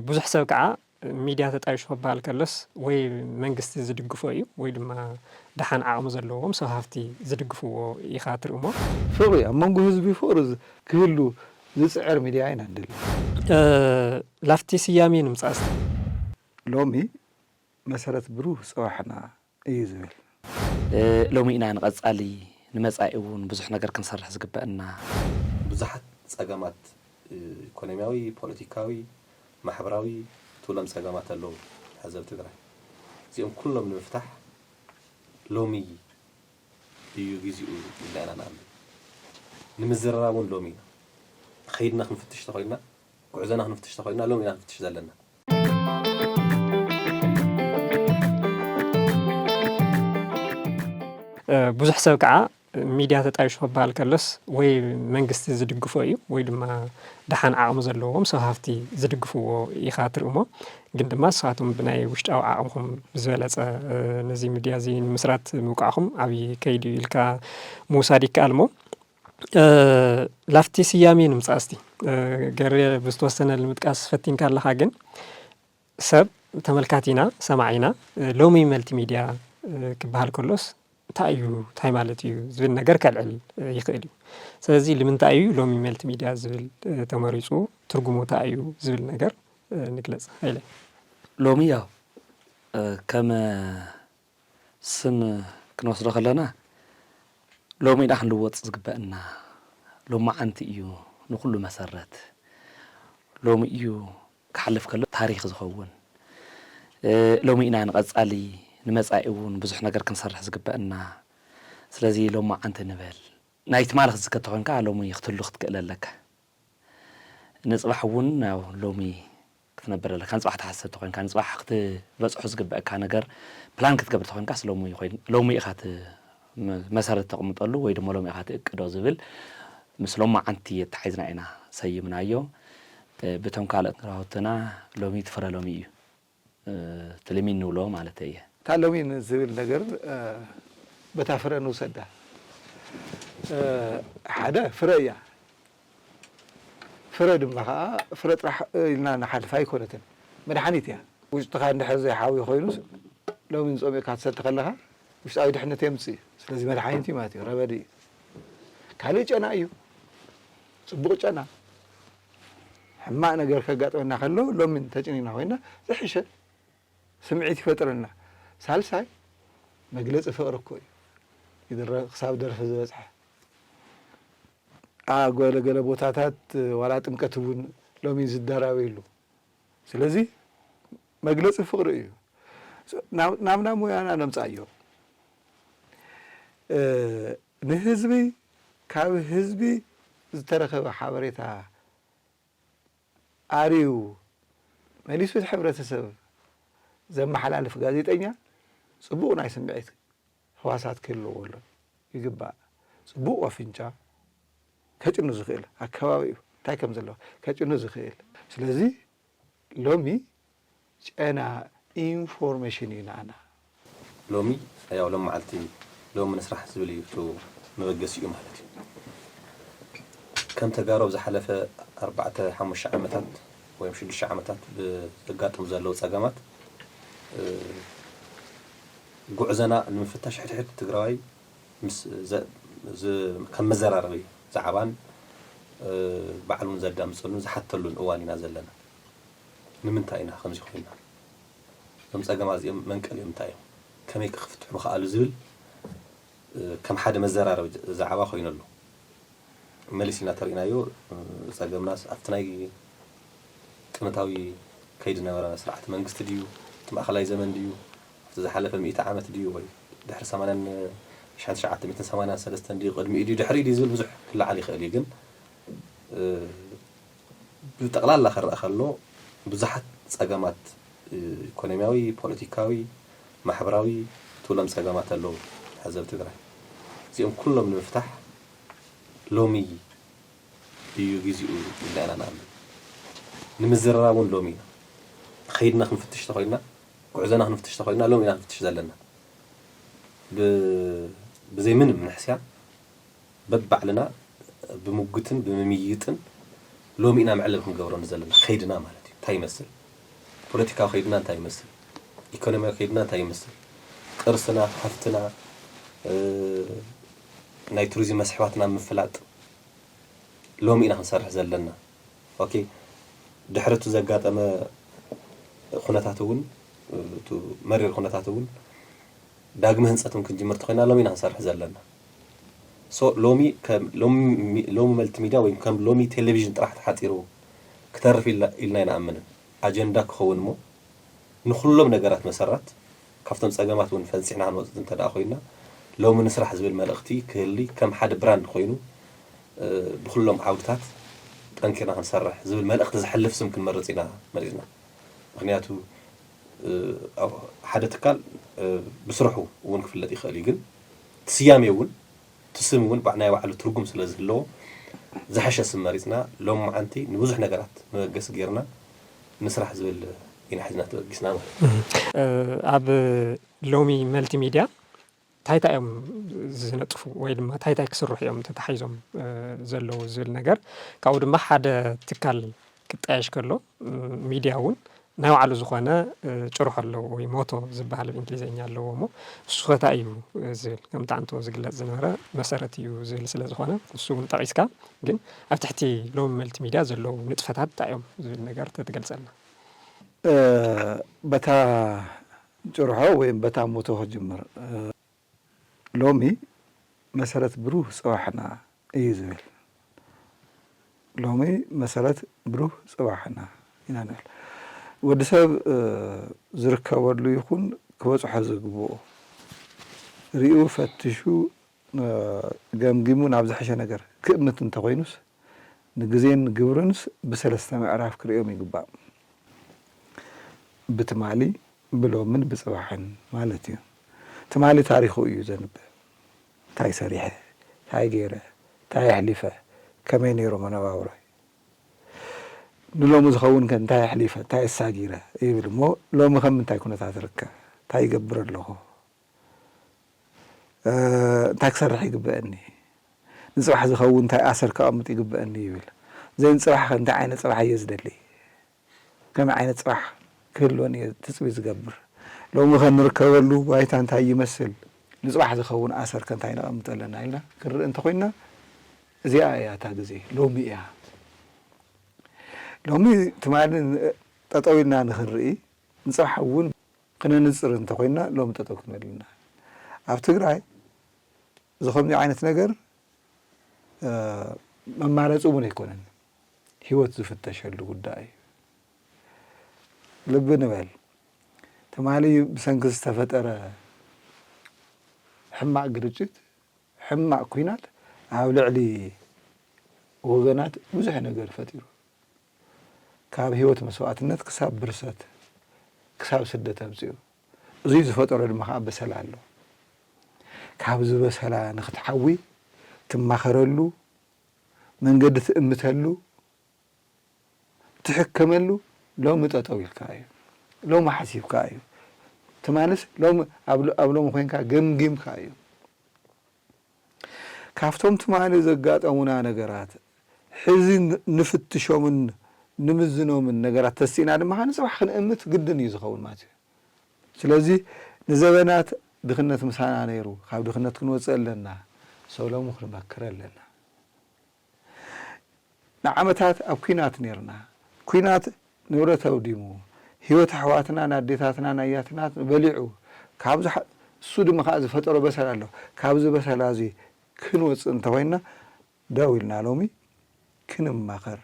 ብዙሕ ሰብ ከዓ ሚድያ ተጣይሹ ክበሃል ከሎስ ወይ መንግስቲ ዝድግፎ እዩ ወይ ድማ ደሓን ዓቕሚ ዘለዎም ሰብ ሃፍቲ ዝድግፍዎ ኢኻ ትርእሞ። ፍቕሪ ኣብ መንጎ ህዝቢ ፍቕሪ ክህሉ ዝፅዕር ሚድያ ኢና ንደሊ። ላፍቲ ስያሜ ንምፃስ ሎሚ መሰረት ብሩህ ፅባሕና እዩ ዝብል። ሎሚ ኢና ንቐፃሊ ንመፃኢ እውን ብዙሕ ነገር ክንሰርሕ ዝግበአና። ብዙሓት ፀገማት ኢኮኖሚያዊ፣ ፖለቲካዊ፣ ማሕበራዊ ትብሎም ፀገማት ኣለዉ። ሕዚ ኣብ ትግራይ እዚኦም ኩሎም ንምፍታሕ ሎሚ እዩ ግዚኡ ኢልና ኢና ንኣምን። ንምዝርራብ እውን ሎሚ ኢና። ከይድና ክንፍትሽ ተኾይንና፣ ጉዕዞና ክንፍትሽ ተኾይንና ሎሚ ኢና ክንፍትሽ ዘለና። ብዙሕ ሰብ ከዓ ሚድያ ተጣይሹ ክበሃል ከሎስ ወይ መንግስቲ ዝድግፎ እዩ ወይ ድማ ደሓን ዓቕሚ ዘለዎም ሰብ ሃፍቲ ዝድግፍዎ ኢኻ ትርእሞ። ግን ድማ ንስኻትኩም ብናይ ውሽጣዊ ዓቕምኹም ብዝበለፀ ነዚ ሚድያ እዚ ንምስራት ምብቃዕኹም ዓብዪ ከይዲ እዩ ኢልካ ምውሳድ ይከኣል እሞ ላፍቲ ስያሜ ንምፃ እስቲ ገሬ ብዝተወሰነ ንምጥቃስ ፈቲንካ ኣለኻ ግን ሰብ ተመልካቲና ሰማዒና ሎሚ መልቲ ሚድያ ክበሃል ከሎስ እንታይ እዩ እንታይ ማለት እዩ ዝብል ነገር ከልዕል ይኽእል እዩ። ስለዚ ልምንታይ እዩ ሎሚ መልቲ ሚድያ ዝብል ተመሪፁ ትርጉሙ እንታይ እዩ ዝብል ነገር ንግለፅ። ሃይለ ሎሚ ያው ከም ስም ክንወስዶ ከለና ሎሚ ኢና ክንልወጥ ዝግበአና። ሎማዓንቲ እዩ ንኩሉ መሰረት። ሎሚ እዩ ክሓልፍ ከሎ ታሪክ ዝኸውን። ሎሚ ኢና ንቐፃሊ ንመፃኢ እውን ብዙሕ ነገር ክንሰርሕ ዝግበአና። ስለዚ ሎማዓንቲ ንበል። ናይ ትማሊ ክትዝከር ተኾይንካ ሎሚ ክትህሉ ክትክእል ኣለካ። ንፅባሕ እውን ያው ሎሚ ክትነብር ኣለካ። ንፅባሕ ትሓስብ ተኾይንካ ንፅባሕ ክትበፅሖ ዝግበአካ ነገር ፕላን ክትገብር ተኾይንካስ ሎሚ ኮይኑ ሎሚ ኢኻ እቲ መሰረት ተቕምጠሉ ወይ ድማ ሎሚ ኢኻ ትእቅዶ ዝብል ምስ ሎማዓንቲ ኣተሓሒዝና ኢና ሰይምናዮ። ብቶም ካልኦት ራውትና ሎሚ ትፍረ ሎሚ እዩ። ትልሚ ንብሎ ማለት እየ። እታ ሎሚ ዝብል ነገር በታ ፍረ ንውሰዳ። ሓደ ፍረ እያ። ፍረ ድማ ከዓ ፍረ ጥራሕ ኢልና ንሓልፋ ኣይኮነትን። መድሓኒት እያ። ውሽጥኻ እንድሕር ዘይሓዊ ኮይኑስ ሎሚ ንፀሚእካ ትሰቲ ከለኻ ውሽጣዊ ድሕነት የምፅእ እዩ። ስለዚ መድሓኒት እዩ ማለት እዩ። ረመዲ እዩ። ካልእ ጨና እዩ። ፅቡቕ ጨና። ሕማቕ ነገር ከጋጥመና ከሎ ሎሚ እንተጨኒና ኮይና ዝሕሸ ስምዒት ይፈጥረልና። ሳልሳይ መግለፂ ፍቕሪ እኮ እዩ። ይድረ ክሳብ ደርፊ ዝበፅሐ። ኣብ ገለ ገለ ቦታታት ዋላ ጥምቀት እውን ሎሚ ዝደራበየሉ። ስለዚ መግለፂ ፍቕሪ እዩ። ናብ ናብ ሙያና ነምፃዮ። ንህዝቢ ካብ ህዝቢ ዝተረኸበ ሓበሬታ ኣርዩ መሊሱ ንሕብረተሰብ ዘመሓላልፍ ጋዜጠኛ ፅቡቕ ናይ ስምዒት ህዋሳት ክህልዎ ኣሎ ይግባእ። ፅቡቕ ኣፍንጫ ከጭኑ ዝኽእል ኣከባቢኡ እንታይ ከም ዘለዎ ከጭኑ ዝኽእል። ስለዚ ሎሚ ጨና ኢንፎርሜሽን እዩ ንዓና። ሎሚ ያው ሎም መዓልቲ ሎም ንስራሕ ዝብል እዩ እቲ መበገሲኡ ማለት እዩ። ከም ተጋሩ ኣብ ዝሓለፈ ኣርባዕተ ሓሙሽተ ዓመታት ወይ ሽዱሽተ ዓመታት ብዘጋጥሙ ዘለዉ ፀገማት ጉዕዘና ንምፍታሽ ሕድሕድ ትግራዋይ ምስ ከም መዘራረቢ ዛዕባን ባዕሉ እውን ዘዳምፀሉን ዝሓተሉን እዋን ኢና ዘለና። ንምንታይ ኢና ከምዚ ኮይና? እዞም ፀገማት እዚኦም መንቀሊኦም እንታይ እዮም? ከመይ ከ ክፍትሑ ምኽኣሉ ዝብል ከም ሓደ መዘራረቢ ዛዕባ ኮይኑ ኣሎ። መሊስና ተሪእናዮ ፀገምናስ ኣብቲ ናይ ጥንታዊ ከይዲ ነበረ ስርዓተ መንግስቲ ድዩ? እቲ ማእኸላይ ዘመን ድዩ? ኣብቲ ዝሓለፈ ሚእቲ ዓመት ድዩ? ወይ ድሕሪ ሰማንያን ሽሕን ትሽዓተ ሚእትን ሰማንያን ሰለስተን ድዩ? ቅድሚኡ ድዩ? ድሕሪኡ ድዩ? ዝብል ብዙሕ ክለዓል ይኽእል እዩ። ግን ብጠቕላላ ክረኣ ከሎ ብዙሓት ፀገማት ኢኮኖሚያዊ፣ ፖለቲካዊ፣ ማሕበራዊ ትብሎም ፀገማት ኣለዉ ሕዚ ኣብ ትግራይ። እዚኦም ኩሎም ንምፍታሕ ሎሚ እዩ ግዚኡ ኢልና ኢና ንኣምን። ንምዝርራብ እውን ሎሚ ኢና። ከይድና ክንፍትሽ ተኾይንና፣ ጉዕዞና ክንፍትሽ ተኾይንና ሎሚ ኢና ክንፍትሽ ዘለና። ብዘይ ምንም ንሕስያ በብባዕልና ብምጉትን ብምምይይጥን ሎሚ ኢና መዕለቢ ክንገብረሉ ዘለና ከይድና ማለት እዩ። እንታይ ይመስል? ፖለቲካዊ ከይድና እንታይ ይመስል? ኢኮኖሚያዊ ከይድና እንታይ ይመስል? ቅርስና፣ ሃፍትና፣ እ፣ ናይ ቱሪዝም መስሕባትና ምፍላጥ ሎሚ ኢና ክንሰርሕ ዘለና። ኦኬ፣ ድሕሪ እቲ ዘጋጠመ ኩነታት እውን፣ እቲ መሪር ኩነታት እውን ዳግመ ህንፀት እውን ክንጅምር ተኾይና ሎሚ ኢና ክንሰርሕ ዘለና። ሶ ሎሚ ከም ሎሚ ሚ- ሎሚ መልቲ ሚድያ ወይ ከም ሎሚ ቴሌቪዥን ጥራሕ ተሓፂሩ ክተርፍ ኢልና ኢልና ኣይንኣምንን። ኣጀንዳ ክኸውን እሞ ንኩሎም ነገራት መሰራት ካብቶም ጸገማት እውን ፈንፂሕና ክንወፅእ እንተ ደኣ ኮይና ሎሚ ንስራሕ ዝብል መልእኽቲ ክህሊ ከም ሓደ ብራንድ ኮይኑ እ፣ ብኩሎም ዓውድታት ጠንኪርና ክንሰርሕ ዝብል መልእኽቲ ዘሕልፍ ስም ክንመርጽ ኢና መሪጽና። ምክንያቱ እ፣ ኣብ ሓደ ትካል እ፣ ብስርሑ እውን ክፍለጥ ይኽእል እዩ፣ ግን እቲ ስያሜ እውን እቲ ስም እውን ባዕ- ናይ ባዕሉ ትርጉም ስለ ዝህለዎ ዝሐሸ ስም መሪጽና ሎም መዓንቲ ንብዙሕ ነገራት መበገሲ ጌርና ንስራሕ ዝብል ኢና ሒዝና ተበጊስና ማለት እዩ። ኣብ ሎሚ መልቲ ሚድያ እንታይ እንታይ እዮም ዝነጥፉ ወይ ድማ እንታይ እንታይ ክስርሑ እዮም ተታሒዞም ዘለዉ ዝብል ነገር፣ ካብኡ ድማ ሓደ ትካል ክጣየሽ ከሎ ሚድያ እውን ናይ ባዕሉ ዝኾነ ጭርሖ ኣለዎ ወይ ሞቶ ዝበሃል ብ እንግሊዝኛ ኣለዎ እሞ እሱ ኸ እንታይ እዩ ዝብል ከምቲ ኣንቶ ዝግለፅ ዝነበረ መሰረት እዩ ዝብል ስለ ዝኾነ እሱ እውን ጠቒስካ ግን ኣብ ትሕቲ ሎሚ መልቲ ሚድያ ዘለዉ ንጥፈታት እንታይ እዮም ዝብል ነገር ተትገልፀልና። በታ ጭርሖ ወይም በታ ሞቶ ክጅምር። ሎሚ መሰረት ብሩህ ፅባሕና እዩ ዝብል። ሎሚ መሰረት ብሩህ ፅባሕና ኢና ንብል። ወዲ ሰብ ዝርከበሉ ይኹን ክበፅሖ ዝግብኦ ሪኡ ፈትሹ ገምጊሙ ናብ ዝሐሸ ነገር ክእምት እንተኾይኑስ ንግዜን ግብርንስ ብሰለስተ ምዕራፍ ክርእዮም ይግባእ። ብትማሊ፣ ብሎምን ብፅባሕን ማለት እዩ። ትማሊ ታሪኹ እዩ ዘንብብ። እንታይ ሰሪሐ፣ እንታይ ገይረ፣ እንታይ ኣሕሊፈ፣ ከመይ ነይሩ መነባብሮይ። ንሎሚ ዝኸውን ከ እንታይ ኣሕሊፈ፣ እንታይ ኣሳጊረ ይብል እሞ ሎሚ ከም ምንታይ ኩነታት ርከብ፣ እንታይ ይገብር ኣለኹ፣ እንታይ ክሰርሕ ይግበአኒ፣ ንፅባሕ ዝኸውን እንታይ ኣሰር ከቐምጥ ይግበአኒ ይብል። ዘይንፅባሕ ከ እንታይ ዓይነት ፅባሕ እየ ዝደሊ፣ ከመይ ዓይነት ፅባሕ ክህልወኒ እየ ትፅቢት ዝገብር፣ ሎሚ ከ ንርከበሉ ባይታ እንታይ ይመስል፣ ንፅባሕ ዝኸውን ኣሰር ከ እንታይ ነቐምጥ ኣለና ኢልና ክንርኢ እንተኾይንና እዚኣ እያ እታ ግዜ፣ ሎሚ እያ። ሎሚ ትማሊ ጠጠው ኢልና ንኽንርኢ ንፅባሕ እውን ክነንፅር እንተኾይንና ሎሚ ጠጠው ክንበልና ኣብ ትግራይ እዚ ከምዚ ዓይነት ነገር መማረፂ እውን ኣይኮነን። ህይወት ዝፍተሸሉ ጉዳይ እዩ። ልቢ ንበል። ትማሊ ብሰንኪ ዝተፈጠረ ሕማቕ ግርጭት፣ ሕማቕ ኲናት ኣብ ልዕሊ ወገናት ብዙሕ ነገር ፈጢሩ። ካብ ህይወት መስዋእትነት ክሳብ ብርሰት፣ ክሳብ ስደት ኣምፂኡ። እዙይ ዝፈጠሮ ድማ ከዓ በሰላ ኣሎ። ካብዚ በሰላ ንክትሓዊ ትማኸረሉ፣ መንገዲ ትእምተሉ፣ ትሕከመሉ ሎሚ ጠጠው ኢልካ እዩ። ሎሚ ሓሲብካ እዩ። ትማልስ ሎሚ ኣብ ሎሚ ኮይንካ ገምጊምካ እዩ። ካብቶም ትማሊ ዘጋጠሙና ነገራት ሕዚ ንፍትሾምን ንምዝኖምን ነገራት ተሲእና ድማ ንፅባሕ ክንእምት ግድን እዩ ዝኸውን ማለት እዩ። ስለዚ ንዘበናት ድኽነት ምሳና ነይሩ፣ ካብ ድኽነት ክንወፅእ ኣለና። ሰው ሎሚ ክንመክር ኣለና። ንዓመታት ኣብ ኲናት ነይርና። ኲናት ንብረት ኣውዲሙ፣ ህይወት ኣሕዋትናን ኣዴታትናን ኣያትናን በሊዑ፣ ካብዚ እሱ ድማ ከዓ ዝፈጠሮ በሰላ ኣሎ። ካብዚ በሰላ እዚ ክንወፅእ እንተኾይንና ደው ኢልና ሎሚ ክንማኸር፣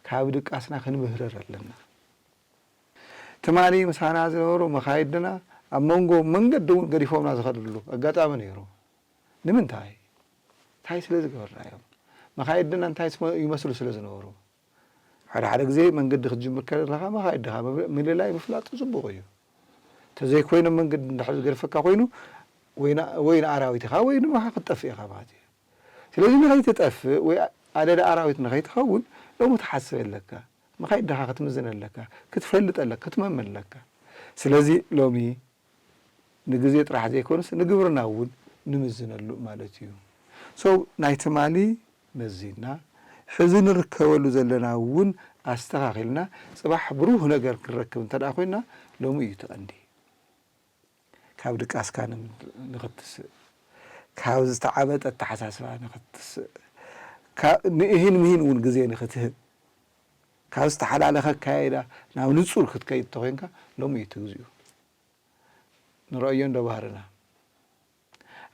ካብ ድቃስና ክንምህረር ኣለና። ትማሊ ምሳና ዝነበሩ መኻይድና ኣብ መንጎ መንገዲ እውን ገዲፎምና ዝኸድሉ ኣጋጣሚ ነይሩ። ንምንታይ? እንታይ ስለ ዝገበርና እዮም? መኻይድና እንታይ ይመስሉ ስለ ዝነበሩ? ሓደ ሓደ ግዜ መንገዲ ክትጅምር ከለኻ መኻይድኻ ምልላይ ምፍላጥ ፅቡቕ እዩ። ተዘይኮይኖም መንገዲ እንድሕር ዝገድፈካ ኮይኑ ወይ ንኣራዊት ኢኻ ወይ ድማ ክትጠፍእ ኢኻ ማለት እዩ። ስለዚ ንኸይትጠፍእ ወይ ኣደዳ ኣራዊት ንኸይትኸውን ሎሚ ትሓስብ ኣለካ። መኻይድኻ ክትምዝን ኣለካ፣ ክትፈልጥ ኣለካ፣ ክትመመ ኣለካ። ስለዚ ሎሚ ንግዜ ጥራሕ ዘይኮነስ ንግብርና እውን ንምዝነሉ ማለት እዩ። So ናይ ትማሊ መዚንና ሕዚ ንርከበሉ ዘለና እውን ኣስተኻኺልና ጽባሕ ብሩህ ነገር ክንረክብ እንተ ደኣ ኮይና ሎሚ እዩ እቲ ቀንዲ። ካብ ድቃስካ ን- ንኽትስእ፣ ካብ ዝተዓበጠ ኣተሓሳስባ ንኽትስእ፣ ካ- ንእሂን ምሂን እውን ግዜ ንኽትህብ፣ ካብ ዝተሓላለኸ ኣካያይዳ ናብ ንጹር ክትከይድ እንተኾይንካ ሎሚ እዩ እቲ ግዜኡ። ንረኣዮ እንዶ ባህርና።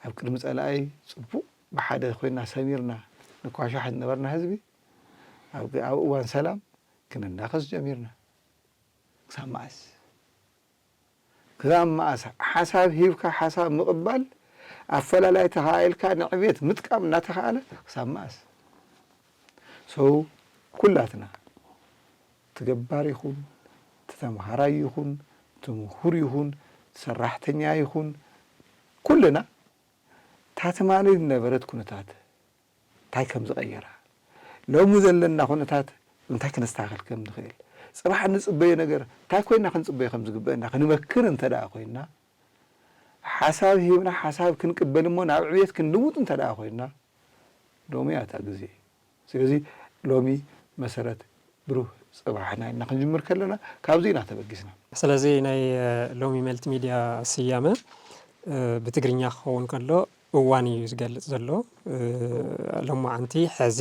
ኣብ ቅድሚ ጸላኣይ ጽቡቕ ብሓደ ኮይና ሰሚርና ንኳሻሕ ዝነበርና ህዝቢ፣ ኣብ ኣብ እዋን ሰላም ክንናኸስ ጀሚርና። ክሳብ መኣስ? ክሳብ መኣስ? ሓሳብ ሂብካ ሓሳብ ምቕባል፣ ኣፈላላይ ተኻኢልካ ንዕቤት ምጥቃም እናተኻእለ ክሳብ መኣስ? So ኩላትና፣ እቲ ገባር ይኹን፣ እቲ ተምሃራይ ይኹን፣ እቲ ምሁር ይኹን፣ እቲ ሰራሕተኛ ይኹን፣ ኩልና እታ ትማሊ ዝነበረት ኩነታት እንታይ ከም ዝቐየራ፣ ሎሚ ዘለና ኩነታት እንታይ ክነስተኻኽል ከም ንኽእል፣ ጽባሕ እንጽበዮ ነገር እንታይ ኮይና ክንጽበዮ ከም ዝግበአና ክንመክር እንተ ደኣ ኮይና፣ ሓሳብ ሂብና ሓሳብ ክንቅበል እሞ ናብ ዕብየት ክንልውጥ እንተ ደኣ ኮይና፣ ሎሚ እያ እታ ግዜ። ስለዚ ሎሚ መሰረት ብሩህ ጽባሕና ኢልና ክንጅምር ከለና ካብዚ ኢና ተበጊስና። ስለዚ ናይ ሎሚ መልቲ ሚድያ ስያመ ብትግርኛ ክኸውን ከሎ እዋን እዩ ዝገልጽ ዘሎ። ሎማዓንቲ፣ ሕዚ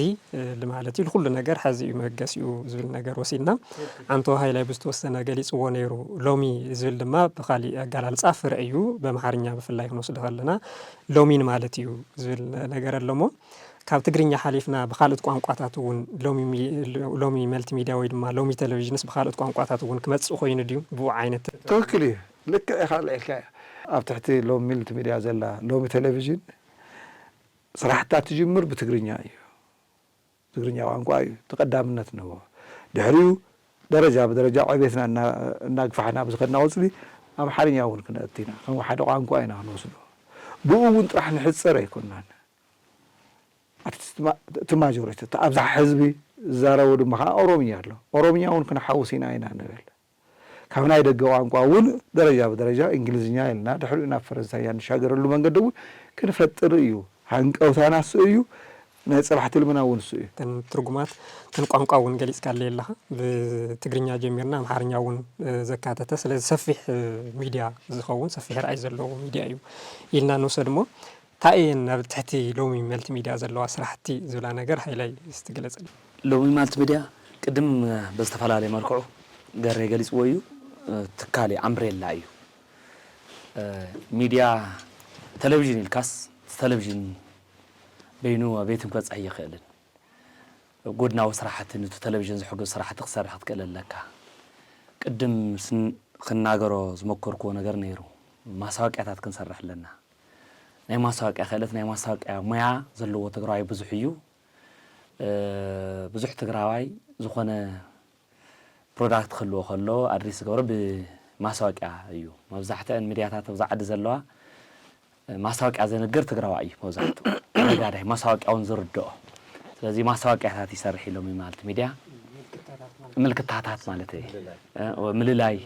ማለት እዩ። ንኹሉ ነገር ሕዚ እዩ መበገሲኡ ዝብል ነገር ወሲድና። ዓንቶ ሃይላይ ብዝተወሰነ ገሊጽዎ ነይሩ። ሎሚ ዝብል ድማ ብኻሊእ ኣገላልጻ ፍረ እዩ። በምሓርኛ ብፍላይ ክንወስዶ ከለና ሎሚን ማለት እዩ ዝብል ነገር ኣሎ እሞ፣ ካብ ትግርኛ ሓሊፍና ብኻልኦት ቋንቋታት እውን ሎሚ ሚ- ሎሚ መልቲ ሚድያ ወይ ድማ ሎሚ ቴሌቪዥንስ ብኻልኦት ቋንቋታት እውን ክመጽእ ኮይኑ ድዩ? ብኡ ዓይነት ትኽክል እዩ። ልክዕ ኢኻ ኣልዒልካያ። ኣብ ትሕቲ ሎሚ መልቲ ሚድያ ዘላ ሎሚ ቴሌቪዥን ስራሕታ ትጅምር ብትግርኛ እዩ። ትግርኛ ቋንቋ እዩ እቲ ቀዳምነት ንህቦ። ድሕሪኡ ደረጃ ብደረጃ ዕቤትና እና- እናግፋሕና ብዝኸድና ቁፅሪ ኣምሓርኛ እውን ክነእቲ ኢና። ከም ሓደ ቋንቋ ኢና ክንወስዶ። ብኡ እውን ጥራሕ ንሕፀር ኣይኮናን። ኣቲ እቲ ማ- እቲ ማጆሪቲ፣ እቲ ኣብዝሓ ህዝቢ ዝዛረቦ ድማ ከዓ ኦሮምኛ ኣሎ። ኦሮምኛ እውን ክንሓውስ ኢና ኢና ንብል። ካብ ናይ ደገ ቋንቋ እውን ደረጃ ብደረጃ እንግሊዝኛ ኢልና ድሕሪኡ ናብ ፈረንሳይኛ እንሻገረሉ መንገዲ እውን ክንፈጥር እዩ። ሃንቀውታና እሱ እዩ። ናይ ጽባሕ ትልምና እውን እሱ እዩ። እተን ትርጉማት፣ እተን ቋንቋ እውን ገሊጽካለይ ኣለኻ። ብትግርኛ ጀሚርና ኣምሓርኛ እውን ዘካተተ፣ ስለዚ ሰፊሕ ሚድያ ዝኸውን ሰፊሕ ራእይ ዘለዎ ሚድያ እዩ ኢልና ንውሰድ እሞ፣ እንታይ እየን ኣብ ትሕቲ ሎሚ መልቲ ሚድያ ዘለዋ ስራሕቲ ዝብላ ነገር ሃይላይ እስቲ ግለጽልና። ሎሚ ማልቲ ሚድያ ቅድም ብዝተፈላለየ መልክዑ ገሬ ገሊጽዎ እዩ። ትካል እዩ፣ ኣምብሬላ እዩ። ሚድያ ቴሌቪዥን ኢልካስ፣ ቴሌቪዥን በይኑ ኣበይትን ክበጽሕ ኣይኽእልን። ጎድናዊ ስራሕቲ፣ ነቲ ቴሌቪዥን ዝሕግዝ ስራሕቲ ክትሰርሕ ክትክእል ኣለካ። ቅድም ስን- ክናገሮ ዝመከርኩዎ ነገር ነይሩ። ማስታወቅያታት ክንሰርሕ ኣለና። ናይ ማስታወቅያ ክእለት፣ ናይ ማስታወቅያ ሞያ ዘለዎ ትግራዋይ ብዙሕ እዩ። ብዙሕ ትግራዋይ ዝኾነ ፕሮዳክት ክህልዎ ከሎ ኣድሬስ ዝገብሮ ብማስታወቅያ እዩ። መብዛሕትአን ሚድያታት ኣብዚ ዓዲ ዘለዋ ማስታወቅያ ዘንግር ትግራዋይ እዩ መብዛሕትኡ። ነጋዳይ ማስታወቅያ እውን ዝርድኦ። ስለዚ ማስታወቅያታት ይሰርሕ እዩ ሎሚ ማልቲ ሚድያ። ምልክታታት ማለት እዩ። ምልላይ፣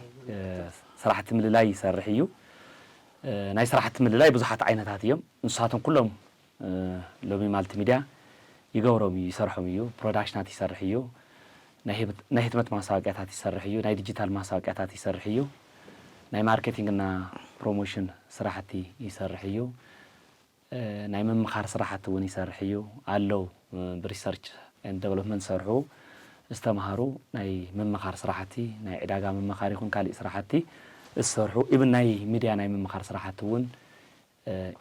ስራሕቲ ምልላይ ይሰርሕ እዩ። ናይ ስራሕቲ ምልላይ ብዙሓት ዓይነታት እዮም። ንሳቶም ኩሎም ሎሚ ማልቲ ሚድያ ይገብሮም እዩ፣ ይሰርሖም እዩ። ፕሮዳክሽናት ይሰርሕ እዩ። ናይ ህትመት ማስታወቅያታት ይሰርሕ እዩ። ናይ ዲጂታል ማስታወቅያታት ይሰርሕ እዩ። ናይ ማርኬቲንግ እና ፕሮሞሽን ስራሕቲ ይሰርሕ እዩ። ናይ ምምኻር ስራሕቲ እውን ይሰርሕ እዩ። ኣለው ብሪሰርች ኤንድ ደቨሎፕመንት ዝሰርሑ ዝተምሃሩ ናይ ምምኻር ስራሕቲ፣ ናይ ዕዳጋ ምምኻር ይኹን ካሊእ ስራሕቲ ዝሰርሑ፣ ኢብን ናይ ሚድያ ናይ ምምኻር ስራሕቲ እውን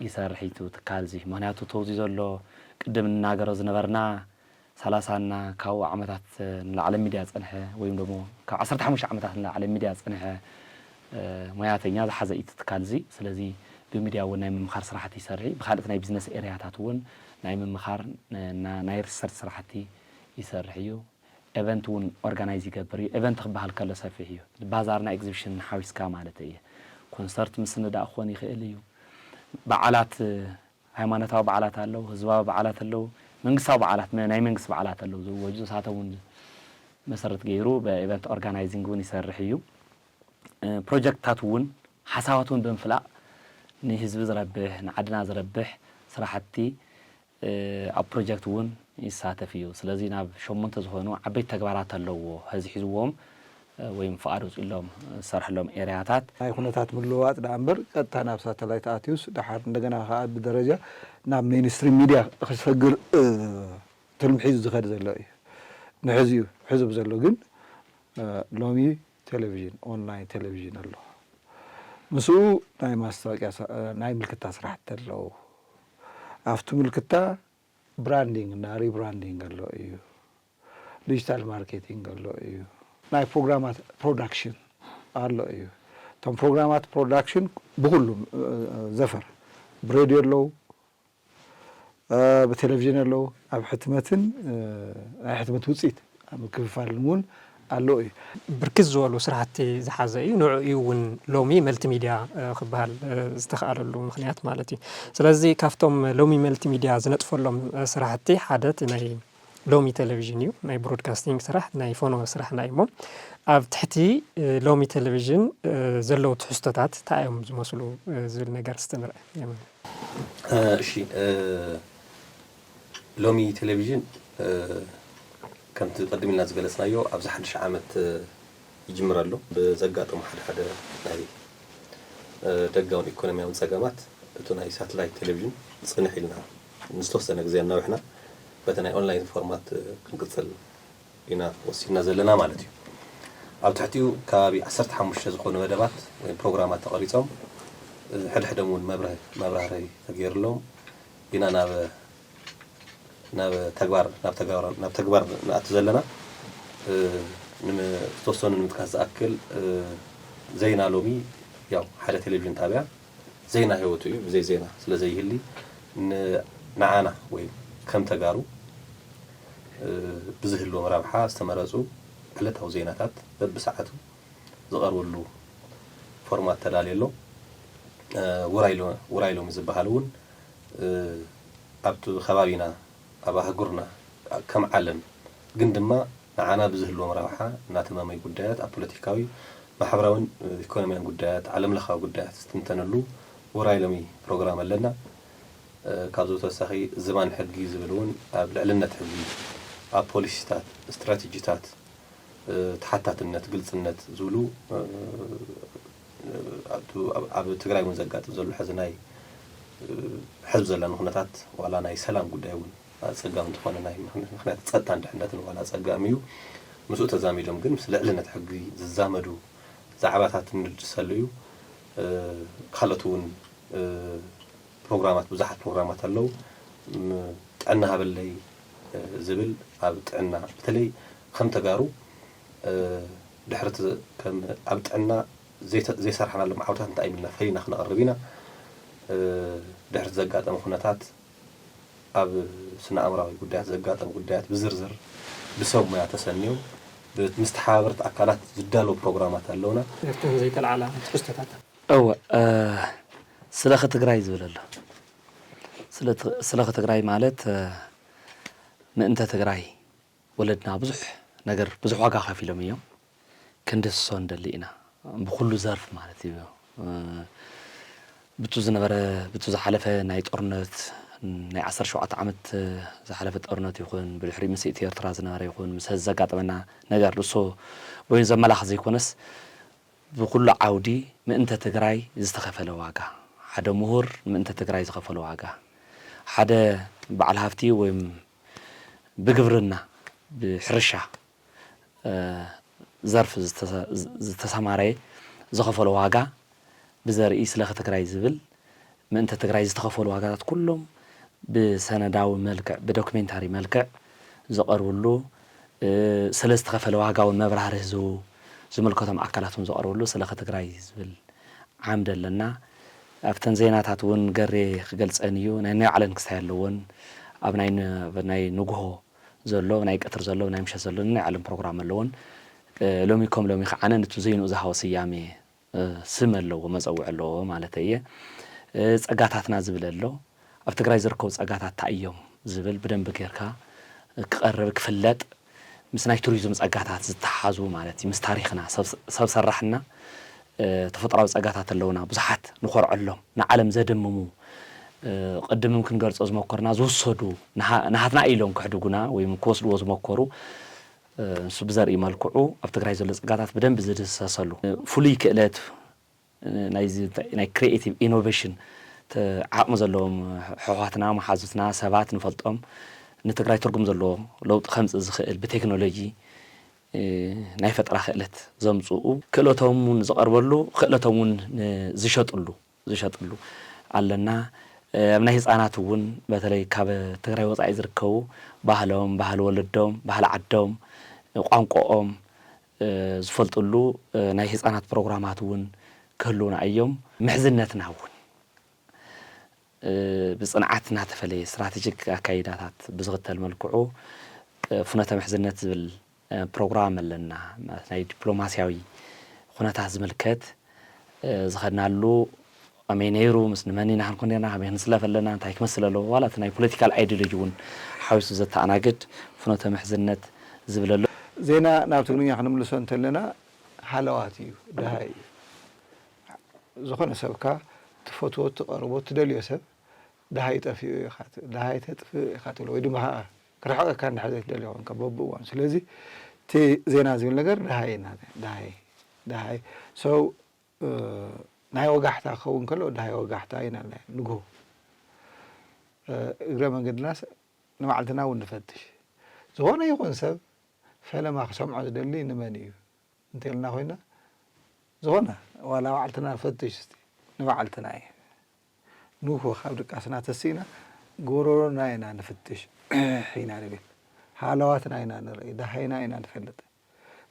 ይሰርሕ እዩ ትካል እዚ። ምክንያቱ ተውዚ ዘሎ ቅድም እንናገሮ ዝነበርና ሰላሳ እና ካብኡ ዓመታት ንላዕሊ ሚድያ ጸንሐ፣ ወይም ደሞ ካብ ዓሰርተ ሓሙሽተ ዓመታት ንላዕሊ ሚድያ ጸንሐ ሞያተኛ ዝሓዘ እዩ ትካል እዚ። ስለዚ ብሚድያ እውን ናይ ምምኻር ስራሕቲ ይሰርሕ እዩ። ብካልኦት ናይ ቢዝነስ ኤርያታት እውን ናይ ምምኻር፣ ናይ ሪሰርች ስራሕቲ ይሰርሕ እዩ። ኤቨንት እውን ኦርጋናይዝ ይገብር እዩ። ኤቨንት ክበሃል ከሎ ሰፊሕ እዩ። ባዛርና ኤግዚቢሽን ሓዊስካ ማለት እዩ። ኮንሰርት ምስንዳእ ክኾን ይኽእል እዩ። በዓላት፣ ሃይማኖታዊ በዓላት ኣለዉ፣ ህዝባዊ በዓላት ኣለዉ፣ መንግስታዊ በዓላት፣ ናይ መንግስቲ በዓላት ኣለዉ ዝወጁ፣ ንሳቶም እውን መሰረት ገይሩ ብኤቨንት ኦርጋናይዚንግ እውን ይሰርሕ እዩ። ፕሮጀክትታት እውን ሓሳባት እውን ብምፍላቕ ንህዝቢ ዝረብሕ፣ ንዓድና ዝረብሕ ስራሕቲ ኣብ ፕሮጀክት እውን ይሳተፍ እዩ። ስለዚ ናብ ሸሞንተ ዝኾኑ ዓበይቲ ተግባራት ኣለዎ። ሕዚ ሒዝዎም ወይም ፍቓድ ውፅኢሎም ዝሰርሐሎም ኤርያታት። ናይ ኩነታት ምልውዋጥ ደኣ እምበር ቀጥታ ናብ ሳተላይት ኣትዩስ ደሓር እንደገና ከዓ ብደረጃ ናብ ሜንስትሪም ሚድያ ክሰግር ትልሚ ሒዙ ዝኸድ ዘሎ እዩ። ንሕዚ እዩ ሕዙብ ዘሎ ግን ሎሚ ቴሌቪዥን ኦንላይን ቴሌቪዥን ኣሎ። ምስኡ ናይ ማስታወቂያ ናይ ምልክታ ስራሕቲ ኣለዉ። ኣብቲ ምልክታ ብራንዲንግ እና ሪብራንዲንግ ኣሎ እዩ። ዲጂታል ማርኬቲንግ ኣሎ እዩ። ናይ ፕሮግራማት ፕሮዳክሽን ኣሎ እዩ። እቶም ፕሮግራማት ፕሮዳክሽን ብኩሉ ዘፈር ብሬድዮ ኣለዉ፣ ብቴሌቪዥን ኣለዉ፣ ኣብ ሕትመትን ናይ ሕትመት ውፅኢት ኣብ ምክፍፋልን እውን ኣለዉ እዩ። ብርክት ዝበሉ ስራሕቲ ዝሓዘ እዩ። ንዑ እዩ እውን ሎሚ መልቲሚድያ ክበሃል ዝተኽኣለሉ ምክንያት ማለት እዩ። ስለዚ ካብቶም ሎሚ መልቲሚድያ ዝነጥፈሎም ስራሕቲ ሓደ እቲ ናይ ሎሚ ቴሌቪዥን እዩ። ናይ ብሮድካስቲንግ ስራሕ ናይ ፎኖ ስራሕና እዩ እሞ ኣብ ትሕቲ ሎሚ ቴሌቪዥን ዘለዉ ትሕዝቶታት እንታይ እዮም ዝመስሉ ዝብል ነገር እስቲ ንርአ። እሺ ሎሚ ቴሌቪዥን ከምቲ ቅድም ኢልና ዝገለፅናዮ ኣብዚ ሓድሽ ዓመት ይጅምር ኣሎ። ብዘጋጠሙ ሓደ ሓደ ናይ ደጋውን ኢኮኖሚያውን ፀገማት እቱ ናይ ሳትላይት ቴሌቪዥን ፅንሕ ኢልና ንዝተወሰነ ግዜ ኣናዊሕና በቲ ናይ ኦንላይን ፎርማት ክንቅፅል ኢና ወሲድና ዘለና ማለት እዩ። ኣብ ትሕቲኡ ከባቢ ዓሰርተ ሓሙሽተ ዝኾኑ መደባት ወይ ፕሮግራማት ተቐሪፆም ሕድሕዶም እውን መብራህሪ ተገይርሎም ኢና ናብ ናብ ተግባር ናብ ተግባር ናብ ተግባር ንኣቱ ዘለና ዝተወሰኑ ንምጥቃስ ዝኣክል ዜና ሎሚ ያው ሓደ ቴሌቪዥን ጣብያ ዜና ህይወቱ እዩ። ብዘይ ዜና ስለ ዘይህሊ ንዓና ወይ ከም ተጋሩ ብዝህልዎም ረብሓ ዝተመረፁ ዕለታዊ ዜናታት በብሰዓቱ ዝቐርበሉ ፎርማት ተዳልየ ኣሎ። ውራይ ሎሚ ዝበሃል እውን ኣብቲ ከባቢና ኣብ ኣህጉርና ከም ዓለም ግን ድማ ንዓና ብዝህልዎም ረብሓ እናተማመዩ ጉዳያት ኣብ ፖለቲካዊ፣ ማሕበራዊን ኢኮኖሚያዊን ጉዳያት ዓለም ለኻዊ ጉዳያት ዝትንተነሉ ውራይ ሎሚ ፕሮግራም ኣለና። ካብዚ ብተወሳኺ ዝባን ሕጊ ዝብል እውን ኣብ ልዕልነት ሕጊ፣ ኣብ ፖሊሲታት፣ ስትራቴጂታት፣ ተሓታትነት፣ ግልፅነት ዝብሉ ኣብ ትግራይ እውን ዘጋጥም ዘሎ ሕዚ ናይ ሕዝብ ዘለና ኩነታት ዋላ ናይ ሰላም ጉዳይ እውን ኣፀጋሚ እንተኾነ ናይ ምክንያት ፀጥታን ድሕነትን ዋላ ኣፀጋሚ እዩ። ምስኡ ተዛሚዶም ግን ምስ ልዕልነት ሕጊ ዝዛመዱ ዛዕባታት ንድሰሉ እዩ። ካልኦት እውን ፕሮግራማት ብዙሓት ፕሮግራማት ኣለዉ። ጥዕና ሃበለይ ዝብል ኣብ ጥዕና በተለይ ከም ተጋሩ ድሕርቲ ኣብ ጥዕና ዘይሰርሓናሎም ዓውታት እንታይ ኢልና ፈሊና ክነቕርብ ኢና። ድሕርቲ ዘጋጠመ ኩነታት ኣብ ስነ ኣእምራዊ ጉዳያት ዘጋጠሙ ጉዳያት ብዝርዝር ብሰብ ሙያ ተሰንዮም ምስ ተሓባበርቲ ኣካላት ዝዳለዉ ፕሮግራማት ኣለውና። እተን ዘይተልዓላ ትሕዝቶታት እወ ስለኸ ትግራይ ዝብል ኣሎ። ስለኸ ትግራይ ማለት ምእንተ ትግራይ ወለድና ብዙሕ ነገር ብዙሕ ዋጋ ከፊሎም እዮም። ክንድህስሶ ንደሊ ኢና ብኩሉ ዘርፍ ማለት እዩ። ብቱ ዝነበረ ብቱ ዝሓለፈ ናይ ጦርነት ናይ ዓሰርተ ሸውዓተ ዓመት ዝሓለፈ ጦርነት ይኹን ብድሕሪ ምስ ኢትዮ ኤርትራ ዝነበረ ይኹን ምስ ዘጋጠመና ነገር ንሱ በይኑ ዘመላኽት ዘይኮነስ ብኩሉ ዓውዲ ምእንተ ትግራይ ዝተኸፈለ ዋጋ ሓደ ምሁር ምእንተ ትግራይ ዝኸፈሎ ዋጋ ሓደ በዓል ሃፍቲ ወይም ብግብርና ብሕርሻ ዘርፍ ዝተሰማረየ ዝኸፈሎ ዋጋ ብዘርኢ ስለኸ ትግራይ ዝብል ምእንተ ትግራይ ዝተኸፈሉ ዋጋታት ኩሎም ብሰነዳዊ መልክዕ ብዶክሜንታሪ መልክዕ ዝቐርብሉ ስለ ዝተኸፈለ ዋጋ እውን መብራህርህ ዝህቡ ዝምልከቶም ኣካላት እውን ዘቕርብሉ ስለኸ ትግራይ ዝብል ዓምዲ ኣለና። ኣብተን ዜናታት እውን ገሬ ክገልፀን እዩ ናይ ናይ ባዕለን ክስታይ ኣለዎን ኣብ ናይ ንግሆ ዘሎ ናይ ቀትር ዘሎ ናይ ምሸት ዘሎ ናይ ባዕለን ፕሮግራም ኣለዎን ሎሚ ከም ሎሚ ከዓ ነቲ ዘይንኡ ዝሃቦ ስያሜ ስም ኣለዎ መፀውዒ ኣለዎ ማለት እየ። ፀጋታትና ዝብል ኣሎ ኣብ ትግራይ ዝርከቡ ፀጋታት እንታይ እዮም ዝብል ብደንቢ ጌርካ ክቐርብ ክፍለጥ ምስ ናይ ቱሪዝም ፀጋታት ዝተሓሓዙ ማለት እዩ ምስ ታሪኽና ሰብ ሰራሕና ተፈጥራዊ ፀጋታት ኣለውና ብዙሓት ንኾርዐሎም ንዓለም ዘደምሙ ቅድምም ክንገልጾ ዝመኮርና ዝውሰዱ ንሃ- ንሃትና ኢሎም ክሕድጉና ወይም ክወስድዎ ዝመኮሩ ንሱ ብዘርኢ መልክዑ ኣብ ትግራይ ዘሎ ጸጋታት ብደንብ ዝድህሰሰሉ ፍሉይ ክእለት ናይዚ ናይ ክሪኤቲቭ ኢኖቬሽን ዓቕሚ ዘለዎም ኣሕዋትና መሓዙትና ሰባት ንፈልጦም ንትግራይ ትርጉም ዘለዎ ለውጢ ከምፅእ ዝኽእል ብቴክኖሎጂ ናይ ፈጠራ ክእለት ዘምፅኡ ክእለቶም እውን ዝቐርበሉ ክእለቶም እውን ዝሸጥሉ ዝሸጥሉ ኣለና። ኣብ ናይ ህፃናት እውን በተለይ ካብ ትግራይ ወፃኢ ዝርከቡ ባህሎም ባህሊ ወለዶም ባህሊ ዓዶም ቋንቋኦም ዝፈልጥሉ ናይ ህፃናት ፕሮግራማት እውን ክህልውና እዮም። ምሕዝነትና እውን ብፅንዓት እናተፈለየ ስትራቴጂክ ኣካይዳታት ብዝኽተል መልክዑ ፍኖተ ምሕዝነት ዝብል ፕሮግራም ኣለና። ማለት ናይ ዲፕሎማሲያዊ ኩነታት ዝምልከት ዝኸድናሉ ኣመይ ነይሩ ምስ ንመን ኢና ክንኮን ርና ከመይ ክንስለፍ ኣለና እንታይ ክመስል ኣለዎ ዋላ እቲ ናይ ፖለቲካል ኣይዲዮሎጂ እውን ሓዊሱ ዘተኣናግድ ፍኖተ ምሕዝነት ዝብል ኣሎ። ዜና ናብ ትግርኛ ክንምልሶ እንተለና ሃለዋት እዩ፣ ድሃይ እዩ። ዝኾነ ሰብካ ትፈትዎ ትቐርቦ ትደልዮ ሰብ ድሃይ ጠፊኡ ኢኻ ት- ድሃይ ተጥፍእ ኢኻ ትብሎ ወይ ድማ ከዓ ክርሕቀካ እንድሕር ዘይትደልዮ ኮንካ በብእዋኑ። ስለዚ እቲ ዜና ዝብል ነገር ድሃይ ኢና ድሃይ ድሃይ ሰው ናይ ወጋሕታ ክኸውን ከሎ ድሃይ ወጋሕታ ኢና ንጎ እግረ መንገድናስ ንባዕልትና እውን ንፈትሽ። ዝኾነ ይኹን ሰብ ፈለማ ክሰምዖ ዝደሊ ንመን እዩ እንተልና ኮይና ዝኾነ ዋላ ባዕልትና ንፈትሽ እስቲ ንባዕልትና እዩ ንጎ ካብ ድቃስና ተሲእና ጎሮሮና ኢና ንፍትሽ ኢና ንብል ሃለዋትና ኢና ንርኢ ደሃይና ኢና ንፈልጥ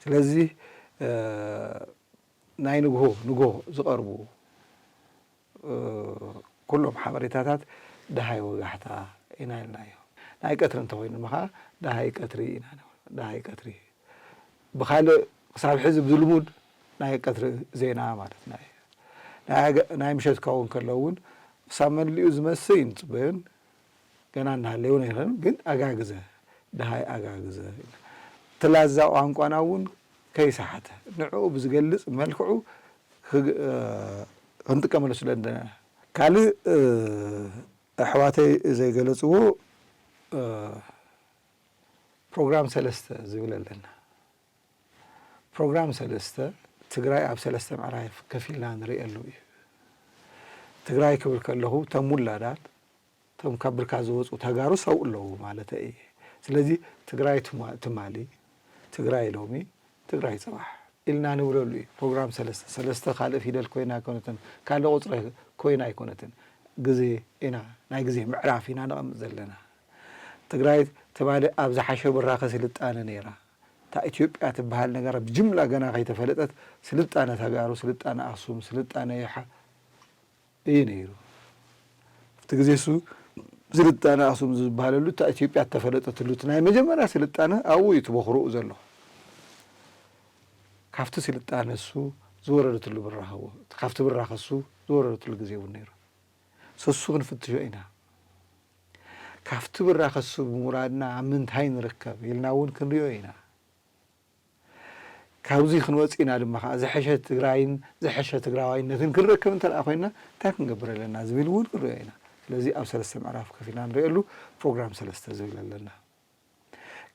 ስለዚ ናይ ንግሆ ንጎ ዝቐርቡ ኩሎም ሓበሬታታት ደሃይ ወጋሕታ ኢና ኢልናዮ። ናይ ቀትሪ እንተኾይኑ ድማ ደሃይ ቀትሪ ኢና ንብል። ደሃይ ቀትሪ ብኻልእ ክሳብ ሕዚ ብልሙድ ናይ ቀትሪ ዜና ማለትና እዩ። ናይ ምሸት ክኸውን ከሎ እውን ክሳብ መሊኡ ዝመስይ ንፅበዮን ገና እናሃለዩ ነይረን ግን ኣጋግዘ ደሃይ ኣጋግዘ ትላዛ ቋንቋና እውን ከይሰሓተ ንዕኡ ብዝገልፅ መልክዑ ክንጥቀመሉ ስለ እንደና ካልእ ኣሕዋተይ ዘይገለፅዎ ፕሮግራም ሰለስተ ዝብል ኣለና። ፕሮግራም ሰለስተ ትግራይ ኣብ ሰለስተ ምዕራፍ ከፊልና ንርእየሉ እዩ። ትግራይ ክብል ከለኹ ተም ውላዳት ተም ካብ ብርካ ዝወፁ ተጋሩ ሰው ኣለዉ ማለት እየ። ስለዚ ትግራይ ትማሊ፣ ትግራይ ሎሚ፣ ትግራይ ፅባሕ ኢልና ንብለሉ እዩ። ፕሮግራም ሰለስተ ሰለስተ ካልእ ፊደል ኮይና ኣይኮነትን፣ ካልእ ቁፅሪ ኮይና ኣይኮነትን። ግዜ ኢና ናይ ግዜ ምዕራፍ ኢና ነቐምጥ ዘለና። ትግራይ ትማሊ ኣብ ዝሓሸ ብራኸ ስልጣነ ነይራ። እታ ኢትዮጵያ ትበሃል ነገራ ብጅምላ ገና ከይተፈለጠት ስልጣነ ተጋሩ፣ ስልጣነ ኣክሱም፣ ስልጣነ ይሓ እዩ ነይሩ። ኣብቲ ግዜ እሱ ስልጣነ ኣክሱም ዝበሃለሉ እታ ኢትዮጵያ እተፈለጠትሉ እቲ ናይ መጀመርያ ስልጣነ ኣብኡ እዩ እቲ ቦኽርኡ ዘሎ። ካብቲ ስልጣነ እሱ ዝወረደትሉ ብራኸ ካብቲ ብራኸ እሱ ዝወረደትሉ ግዜ እውን ነይሩ። ሰሱ ክንፍትሾ ኢና። ካብቲ ብራኸ እሱ ብምውራድና ኣብ ምንታይ ንርከብ ኢልና እውን ክንሪኦ ኢና። ካብዚ ክንወፅእ ኢና ድማ ከዓ ዝሐሸ ትግራይን ዝሐሸ ትግራዋይነትን ክንረክብ እንተ ኮይንና እንታይ ክንገብር ኣለና ዝብል እውን ክንሪኦ ኢና። ስለዚ ኣብ ሰለስተ ምዕራፍ ከፊልና ንሪኦሉ ፕሮግራም ሰለስተ ዝብል ኣለና።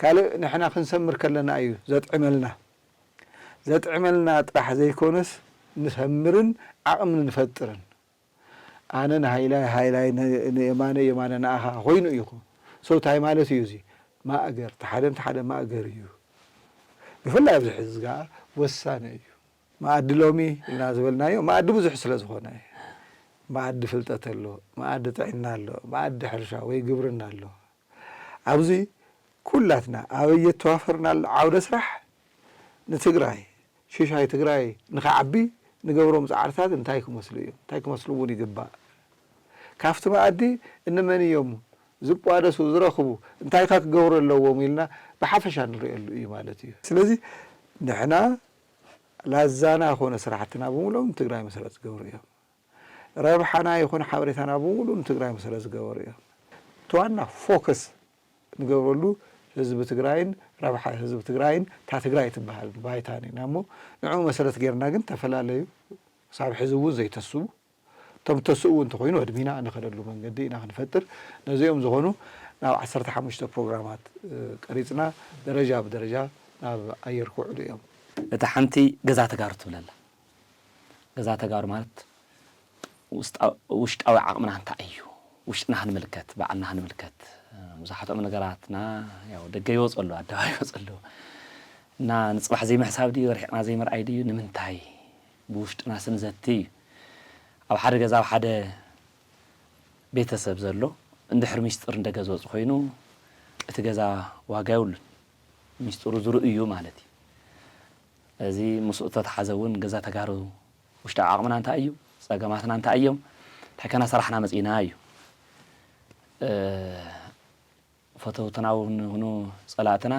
ካልእ ንሕና ክንሰምር ከለና እዩ ዘጥዕመልና። ዘጥዕመልና ጥራሕ ዘይኮነስ ንሰምርን ዓቕሚ ንፈጥርን። ኣነ ንሃይላይ ሃይላይ ንየማነ የማነ ንኣኻ ኮይኑ እዩ። ሰው እንታይ ማለት እዩ እዚ ማእገር ተሓደ እንተ ሓደ ማእገር እዩ። ብፍላይ ኣብዚ ሕዚ ዝገኣ ወሳነ እዩ። መኣዲ ሎሚ ኢልና ዝበልናዮ መኣዲ ብዙሕ ስለ ዝኾነ እዩ። መኣዲ ፍልጠት ኣሎ፣ መኣዲ ጥዕና ኣሎ፣ መኣዲ ሕርሻ ወይ ግብርና ኣሎ። ኣብዚ ኩላትና ኣበይ የተዋፈርናሉ ዓውደ ስራሕ ንትግራይ ሽሻይ ትግራይ ንኸዓቢ ንገብሮም ፃዕርታት እንታይ ክመስሉ እዮም እንታይ ክመስሉ እውን ይግባእ ካብቲ መኣዲ እንመን እዮም ዝቋደሱ ዝረኽቡ እንታይ ከ ክገብሩ ኣለዎም ኢልና ብሓፈሻ ንሪኦሉ እዩ ማለት እዩ ስለዚ ንሕና ላዛና ኮነ ስራሕትና ብምሎም ንትግራይ መሰረት ዝገብሩ እዮም ረብሓና ይኹን ሓበሬታና ብምሉ ንትግራይ መሰረት ዝገበሩ እዮም። እቲ ዋና ፎከስ ንገብረሉ ህዝቢ ትግራይን ረብሓ ህዝቢ ትግራይን እታ ትግራይ ትበሃል ባይታን ኢና እሞ ንዕኡ መሰረት ጌርና ግን ተፈላለዩ ክሳብ ሕዚ እውን ዘይተስቡ እቶም ተስእዉ እንተኾይኑ፣ ዕድሚና እንኸደሉ መንገዲ ኢና ክንፈጥር። ነዚኦም ዝኾኑ ናብ ዓሰርተ ሓሙሽተ ፕሮግራማት፣ እ፣ ቀሪጽና፣ ደረጃ ብደረጃ ናብ ኣየር ክውዕሉ እዮም። እታ ሓንቲ ገዛ ተጋሩ ትብለላ። ገዛ ተጋሩ ማለት ውስጣ-፣ ውሽጣዊ ዓቕምና እንታይ እዩ? ውሽጥና ክንምልከት፣ ባዕልና ክንምልከት። ብዙሓትኦም ነገራትና ያው ደገ ይወፁ ኣለዉ፣ ኣደባባይ ይወፁ ኣለዉ። እና ንፅባሕ ዘይምሕሳብ ድዩ፣ ርሒቕና ዘይምርኣይ ድዩ፣ ንምንታይ ብውሽጥና ስንዘቲ እዩ? ኣብ ሓደ ገዛ፣ ኣብ ሓደ ቤተሰብ ዘሎ እንድሕር ሚስጥር ንደገ ዝወፅ ኮይኑ፣ እቲ ገዛ ዋጋ የብሉን። ሚስጥሩ ዝርእዩ ማለት እዩ። እዚ ምስኡ ተተሓዘ እውን ገዛ ተጋሩ ውሽጣዊ ዓቕምና እንታይ እዩ? ጸገማትና እንታይ እዮም? እንታይ ከና ሰራሕና መጺእና እዩ። እ፣ ፈተውትና እውን ይኹኑ ጸላእትና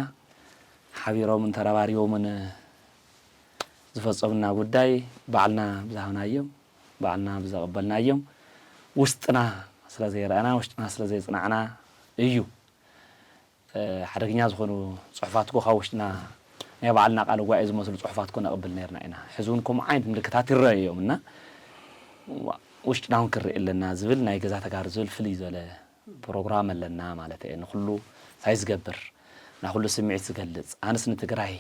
ሓቢሮምን ተረባሪቦምን ዝፈጸሙና ጉዳይ ባዕልና ብዝሃብናዮም፣ ባዕልና ብዘቐበልናዮም፣ ውስጥና ስለ ዘይረኣና፣ ውሽጥና ስለ ዘይጽናዕና እዩ። እ፣ ሓደገኛ ዝኾኑ ጽሑፋት እኮ ካብ ውሽጥና ናይ ባዕልና ቃለ ጉባኤ ዝመስሉ ጽሑፋት እኮ ነቕብል ነርና ኢና። ሕዚ እውን ከምኡ ዓይነት ምልክታት ይረኣዩ እዮም እና ዋ-፣ ውሽጥና እውን ክርኢ ኣለና ዝብል ናይ ገዛ ተጋሩ ዝብል ፍልይ ዝበለ ፕሮግራም ኣለና ማለት እየ። ንኹሉ ሳይ ዝገብር፣ ንኹሉ ስምዒት ዝገልጽ፣ ኣነስ ንትግራይ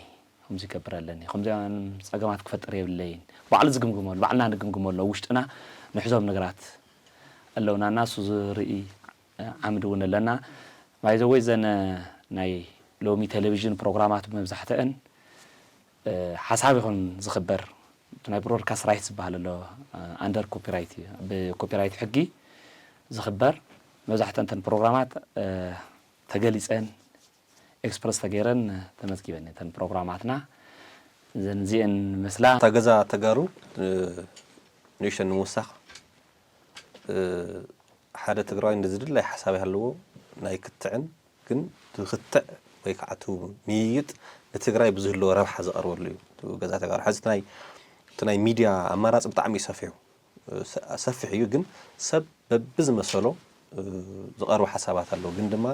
ከምዚ ይገብር ኣለኒ፣ ከምዚኣን ጸገማት ክፈጥር የብለይን። ባዕሉ ዝግምግመሉ፣ ባዕልና ንግምግመሉ፣ ኣብ ውሽጥና ንሕዞም ነገራት ኣለውና እና እሱ ዝርኢ ዓምዲ እውን ኣለና። ባይዘወይ ዘን ናይ ሎሚ ቴሌቪዥን ፕሮግራማት መብዛሕትአን፣ እ፣ ሓሳብ ይኹን ዝኽበር፣ እቲ ናይ ብሮድካስት ራይት ዝበሃል ኣሎ፣ እ፣ ኣንደር ኮፒራይት እዩ። ብኮፒራይት ሕጊ ዝኽበር መብዛሕትአን እተን ፕሮግራማት፣ እ፣ ተገሊጸን ኤክስፕረስ ተገይረን ተመዝጊበን እተን ፕሮግራማትና። እዘን እዚአን መስላ። እታ ገዛ ተጋሩ፣ እ፣ ንእሽተን ንምውሳኽ፣ እ፣ ሓደ ትግራዋይ እንደ ዝድላይ ሓሳብ ይሃለዎ ናይ ክትዕን ግን ክትዕ ወይ ከዓ እቲ ምይይጥ ንትግራይ ብዝህልዎ ረብሓ ዝቐርበሉ እዩ። እቲ ገዛ ተጋሩ ሕዚ እቲ ናይ፣ እቲ ናይ ሚድያ ኣማራፂ ብጣዕሚ እዩ ሰፊሑ። እ፣ ሰ-፣ ሰፊሕ እዩ፣ ግን ሰብ በብዝመሰሎ፣ እ፣ ዝቐርቡ ሓሳባት ኣለዉ። ግን ድማ፣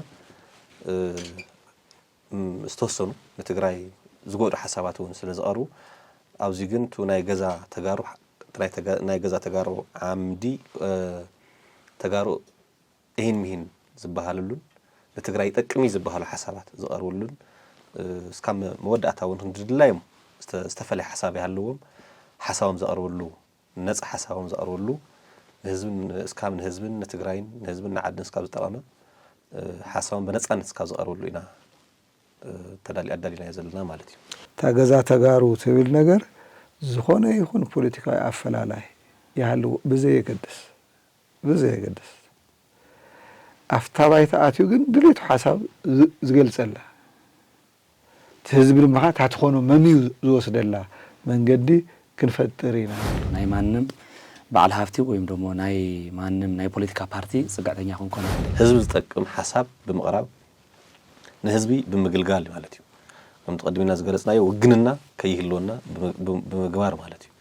እ፣ ም-፣ ዝተወሰኑ ንትግራይ ዝጎድኡ ሓሳባት እውን ስለ ዝቐርቡ፣ ኣብዚ ግን እቱ ናይ ገዛ ተጋሩ፣ እቲ ናይ ተጋ-፣ ናይ ገዛ ተጋሩ ዓምዲ፣ እ፣ ተጋሩ እሂን ምሂን ዝበሃልሉን ንትግራይ ይጠቅም እዩ ዝበሃሉ ሓሳባት ዝቐርብሉን፣ እ፣ እስካብ መ-፣ መወዳእታ እውን ክንድድላዮም ዝተ-፣ ዝተፈለየ ሓሳብ ይሃለዎም፣ ሓሳቦም ዘቕርብሉ፣ ነፃ ሓሳቦም ዘቕርብሉ፣ ንህዝብን፣ እስካብ ንህዝብን ንትግራይን ንህዝብን ንዓድን እስካብ ዝጠቐመ፣ እ፣ ሓሳቦም ብነፃነት እስካብ ዘቕርብሉ ኢና፣ እ፣ ተዳሊ-፣ ኣዳሊናዮ ዘለና ማለት እዩ። እታ ገዛ ተጋሩ ትብል ነገር ዝኾነ ይኹን ፖለቲካዊ ኣፈላላይ ይሃልዎ ብዘየገድስ፣ ብዘየገድስ፣ ኣብታ ባይታ ኣትዩ ግን ድሌቱ ሓሳብ ዝ-፣ ዝገልጸላ፣ እቲ ህዝቢ ድማ ኸዓ ታቲ ኾኖ መምዩ ዝወስደላ መንገዲ ክንፈጥር ኢና። ናይ ማንም በዓል ሃፍቲ ወይም ደሞ ናይ ማንም ናይ ፖለቲካ ፓርቲ ጽግዕተኛ ክንኮን። ህዝቢ ዝጠቅም ሓሳብ ብምቕራብ ንህዝቢ ብምግልጋል ማለት እዩ። ከምቲ ቀዲምና ዝገለጽናዮ ውግንና ከይህልወና ብም-፣ ብም-፣ ብምግባር ማለት እዩ።